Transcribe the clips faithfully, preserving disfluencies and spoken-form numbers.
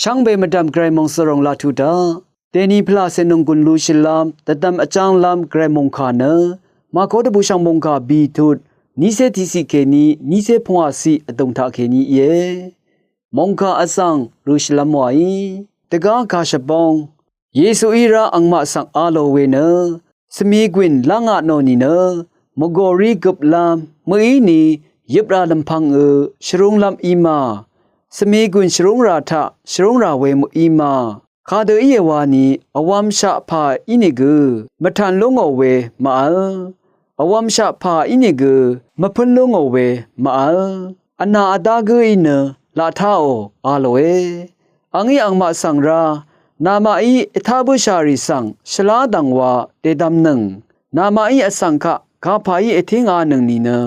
Shvngbe mvdv̀m Gvray mòngsvròng laq tuq daq, dèni pvlacè nònggùn lushìlv́m dvdvm vjánglv́m Gvray mòngkà nø Màko dvbùshv̀ng mòngkà bì tut vnícé tiqciq kèní vnícé pvngwàciq vdùng taq kèní íe. Mòngkà vzv̀ng røshìlv́m wàí dvgá kà shvbóng Yesuí rá angmaq svng a lò we nø, svmigwìn lv́ngaq nò nìnø mvgòrí gøplv́m mø̀íni yøpralv̀mpv̄ngø shvrúnglv́m í ma, svmigwìn shvrúngrà taq shvrúngrà we mø̀í ma, kadø íe wani vwv̄mshaq pà ínìgø mvtàn lú ngò we mvvl, vwv̄mshaq pà ínìgø mvpǿn lú ngò we mvvl, vnà vdá gǿí nø laq táò a lòe. Angí angmaq svng rá, namaqí ètá bǿshà rì svng shvlá dv̀ngwa dèdvmnøng, namaqí vsvng kaq kapàí ètínganøng nìnø,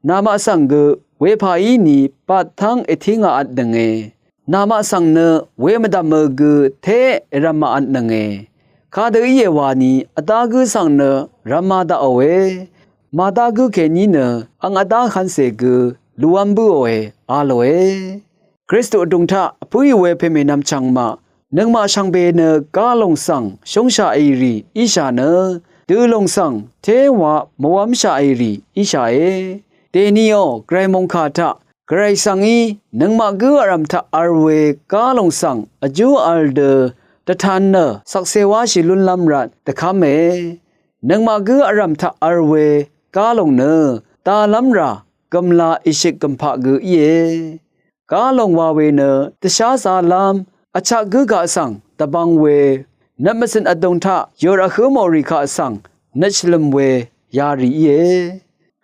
namaq svng gø wepàíni battáng ètíngaatnønge. Namaq svng nø wemvdv̀mø gø té èrvmaqatnønge. Kadø íe wani vdá gǿ svng nø rvma daqòe. Màdá gǿ kèní nø ang vdá hv̄ncè gø lùv́m bǿòe a lòe. Kristu vdùng taq vpǿì we pèmènvm chv̀ngmaq nøngmaq shvngbe nø gálòng svng shóngshaqì rì íshà nø, dø lòng svng téwaq mvwv́mshaqì rì íshàe. Dèniò Gvray mòngkà taq Gvray svng í nøngmaq gǿ vrv̀m taq v̄l we gálòng svng vjú v̄l dø dvtan nø shvkse wáshì lúnlv́m rvt dvkv́me. Nøngmaq gǿ vrv̀m taq v̄l we gálòng nø dalv́mrà gø̀mla ìshøk gø̀mpaq gø íe. Gálòng wa we nø dvsházālv́m vchak gǿ kaq svng dvbvng we, nøt mvcø̀n vdùng taq yø̀r vhǿ mòrì kaq svng nøt shvlø̀m we yarì íe.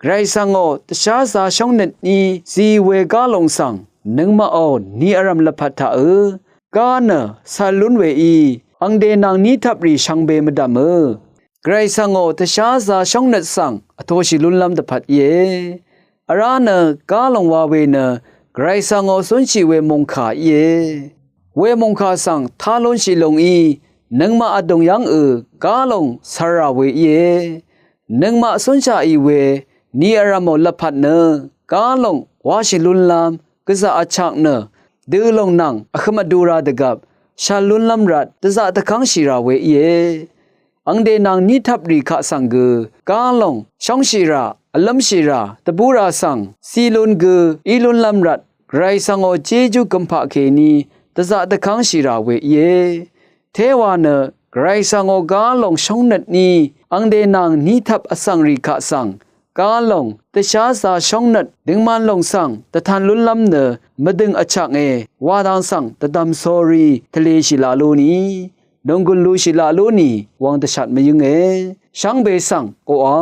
Gvray svngò dvsházā shóngnøt ní zi we gálòng svng nøngmaqò ni vrv̀m lvpat taqø gá nø cv̄l lún weí, angde nvng ní tvprì shvngbe mvdv̀mø Gvray svngò dvsházā shóngnøt svng vtoshì lúnlv́m dvpvt íe. Vrá nø gálòng wa we nø Gvray svngò cúnshì we mòngkà íe. We mòngkà svng tá lúnshì lúngí nøngmaq vdùng yv́ngø gálòng cvrrà we íe. Nøngmaq cúnshaqì we ni vrv̀mò lvpat nø gálòng wáshì lúnlv́m gvzà vchak nø dø lòng nvng vhøm vdura dvgvp shv̄l lúnlv́m rvt dvzaq dvkv́ngshìrà we íe. Angde nvng ní tvprì kaq svng gø gálòng shóngshìrà vlǿmshìrà dvbúrà svng zi lun gø í lúnlv́m rvt Gvray svngò jejú gø̀mpaq kèní dvzaq dvkv́ngshìrà we íe. Téwa nø Gvray svngò gálòng shóngnøt ní angde nvng ní tvp vsvng rì kaq svng gálòng dvsházā shóngnøt døngman lòng svng dvtan lúnlv́m nø mvdø̀ng vchaknge wa dang svng dvdvm sórí tvleshì laq lú ni, nònggùn lushì laq lú ni wvng dvshat mvyǿnge. Shvngbe svng oqà